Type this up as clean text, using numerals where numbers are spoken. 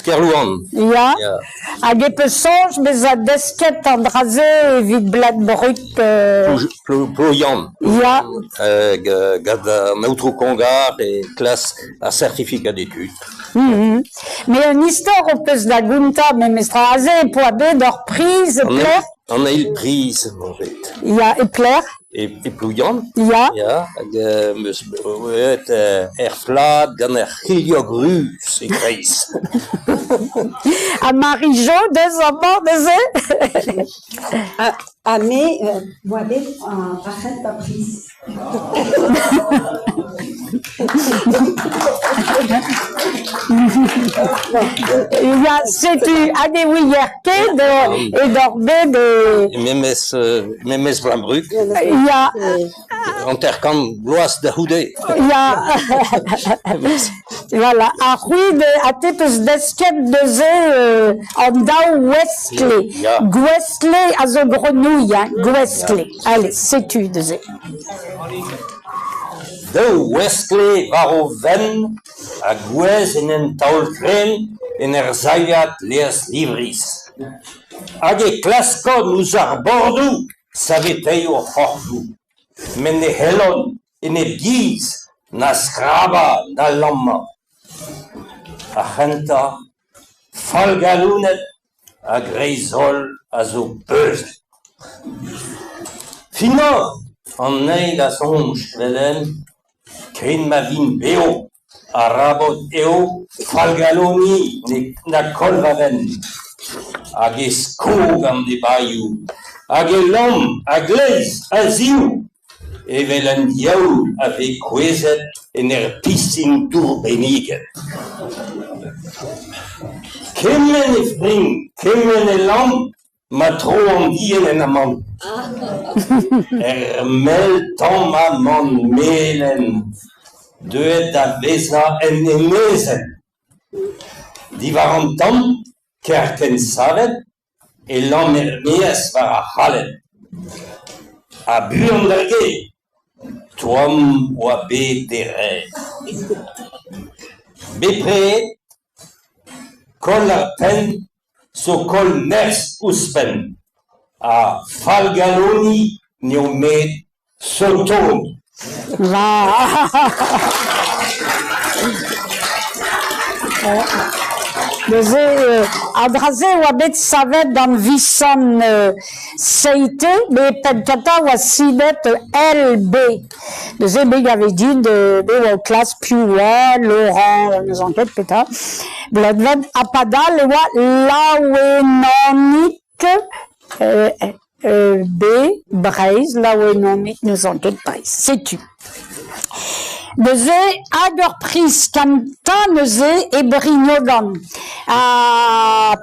Kerlouan. Ya. Ya. Hag e peus soñj bezañ desket an dra-se evit Bladbrug Plouyann. Ya. Gant an aotrou Kongar e klas ar certificat d'études. Mais un istor ho peus da gontañ memestra aze e poa bet ur priz e pelec'h? An eil priz emañ bet. Ya, e pelec'h? E Plouyann. Ya. Ya, hag 'm eus bet er plad gant ar c'hilhog ruz e-kreiz. Ha Marie-Jo deus amañ neuze? Ha me 'oa bet ar c'hentañ priz. Ya, setu hag e ouier ket edoc'h bet e... Memes, memes Blambrug. Ya. 50 vloaz da c'houde. Ya, voilà. Ha c'hwi, ha te 'peus desket neuze an daou Wesley. Ya. Gwesley a zo grenouille, hein, Gwesley. Allez, setu neuze. Daou Wesley war o fenn a gouezh en un taol-krenn en ur sailhat laezh livrizh. Hag e klaskont ouzh ar bordoù saveteiñ o c'horfoù, met ne c'hellont e nep giz na skrabañ na lammañ. Ar c'hentañ, fallgalonet a-greiz-holl a zo beuzet. Finoc'h an eil a soñj evel-henn ken ma vin bev arabat eo fallgaloniñ na koll va fenn. Hag e sko gant e bailhoù, hag e lamm a-gleiz, a-zehou, evel un diaoul a vez kouezhet en ur pisin dour benniget. Kement e fring, kement e lamm ma tro an dienn en amann. Er mell tamm amann melen deuet da vezañ un enezenn. Diwar an tamm, kerkent savet, e lamm er-maez war ar c'halenn. Ha buan d'ar gêr, tomm oa bet dereat. Bepred, koll ar penn zo koll nerzh ouzhpenn ha fallgaloniñ n'eo 'met sotoni. Neuze an dra-se a oa bet savet gant Visant Seite met penn-kentañ e oa sinet LB. Neuze me 'gave din me oa o klask piv oa, Laurent n'ouzon ket petra. Bleudven ha padal e oa Laouenanig B Breizh, Laouenanig n'ouzon ket Breizh. Setu. Neuze hag ur priz kentañ neuze e Brignogan. Ha.